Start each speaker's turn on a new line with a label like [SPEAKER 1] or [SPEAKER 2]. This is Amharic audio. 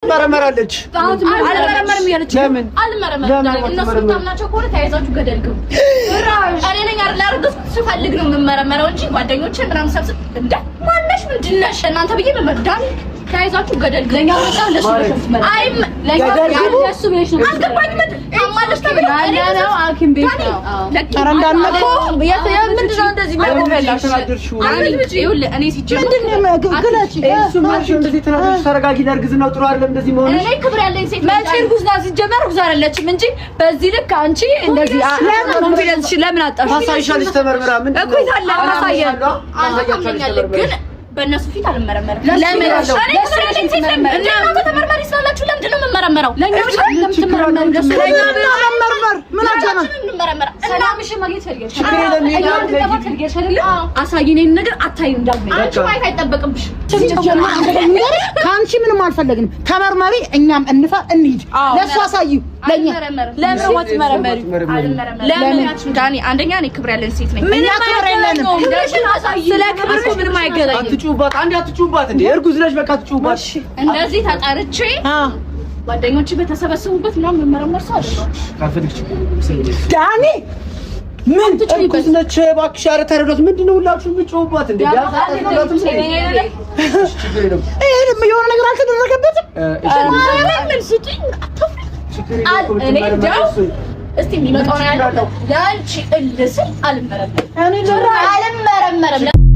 [SPEAKER 1] ትመረመራለች።
[SPEAKER 2] አልመረመርም እያለች
[SPEAKER 1] ለምን?
[SPEAKER 2] አልመረመርም።
[SPEAKER 1] ለምን?
[SPEAKER 2] እነሱ ታምናቸው ከሆነ ተያይዛችሁ ገደል ግቡ። እኔ ነኝ አይደል ያረገዝኩት፣ ስፈልግ ነው የምመረመረው እንጂ ጓደኞቼ ምናምን ሰብስብ እንደ ማነሽ ምንድን ነሽ እናንተ ብዬ መመዳን ተያይዛችሁ ገደል ግቡ። ለኛ ወጣ ለሱ አይም ለኛ ለሱ ብለሽ ነው አልገባኝም። አማለሽ ተብሎ እኔ ነው ሐኪም ቤት ነው
[SPEAKER 3] ኧረ እንዳልነኩ
[SPEAKER 2] ምንድን ነው እንደዚህ የሚያደርግላሽ? ይኸውልህ እኔ ሲጀምር
[SPEAKER 3] ምንድን ነው ግለጪ።
[SPEAKER 1] እሱ ማሽ እንደዚህ ተናደድሽ። ተረጋጊ። ለእርግዝናው ጥሩ አይደለም እንደዚህ መሆንሽ።
[SPEAKER 2] እኔ ክብር ያለኝ ሴት
[SPEAKER 4] መቼ እርጉዝ ናት? ሲጀመር እርጉዝ አይደለችም እንጂ በዚህ ልክ አንቺ እንደዚህ confidence ለምን አጣሽ?
[SPEAKER 1] ታሳይሻለች ተመርምራ። ምንድን
[SPEAKER 4] እኮ የት አለ? አሳየን።
[SPEAKER 2] ታምነኛለህ፣ ግን በእነሱ ፊት አልመረመርም።
[SPEAKER 4] ለምን?
[SPEAKER 2] እኔ ክብር ያለኝ ሴት ነኝ። እናንተ ተመርመሪ ስላላችሁ ለምንድን ነው የምመረመረው?
[SPEAKER 3] መመርመር ምን አገናኝ?
[SPEAKER 2] እንመረመራ
[SPEAKER 4] ሰላምሽን ማግኘት ፈልገሽ
[SPEAKER 1] ችግር የለም። ይሄን
[SPEAKER 4] እንድጠፋ ፈልገሽ አይደለ? አሳይኝ። እኔን ነገር አታይም ዳግመኛ።
[SPEAKER 2] አንቺ ማየት አይጠበቅብሽ።
[SPEAKER 3] ከአንቺ ምንም አልፈለግንም። ተመርመሪ፣ እኛም እንፈ እንሂድ። ለእሱ አሳይው፣ ለእኛ
[SPEAKER 2] አልመረመርም።
[SPEAKER 4] ለምን አትመረመሪም?
[SPEAKER 2] አልመረመርም። ለምን ዳኒ? አንደኛ እኔ ክብር ያለኝ ሴት ነኝ።
[SPEAKER 3] እኛ ክብር የለንም።
[SPEAKER 4] ስለ ክብር እኮ ምንም አይገናኝም።
[SPEAKER 1] አትጩባት፣ አንዴ አትጩባት። እንዴ እርጉዝ ነሽ፣ በቃ አትጩባት።
[SPEAKER 2] እንደዚህ ተጠርቼ ጓደኞቼ በተሰበሰቡበት ምናምን የምመረመር ሰው አይደለሁም።
[SPEAKER 1] ካልፈለግሽ
[SPEAKER 3] ዳኒ
[SPEAKER 1] ምን እርጉዝ ነች እባክሽ። ኧረ ተረዷት። ምንድን ነው ሁላችሁም የምትጮሁባት እንዴ? ቢያንስ አታስረዷትም? ችግር የለም።
[SPEAKER 3] ይሄንም የሆነ ነገር አልተደረገበትም።
[SPEAKER 2] ምን ስጡኝ
[SPEAKER 1] ችግር የለም።
[SPEAKER 2] እኔ እንደው እስቲ የሚመጣው ነው ያለው። ለአንቺ እልህ ስል አልመረመርም፣ አልመረመርም።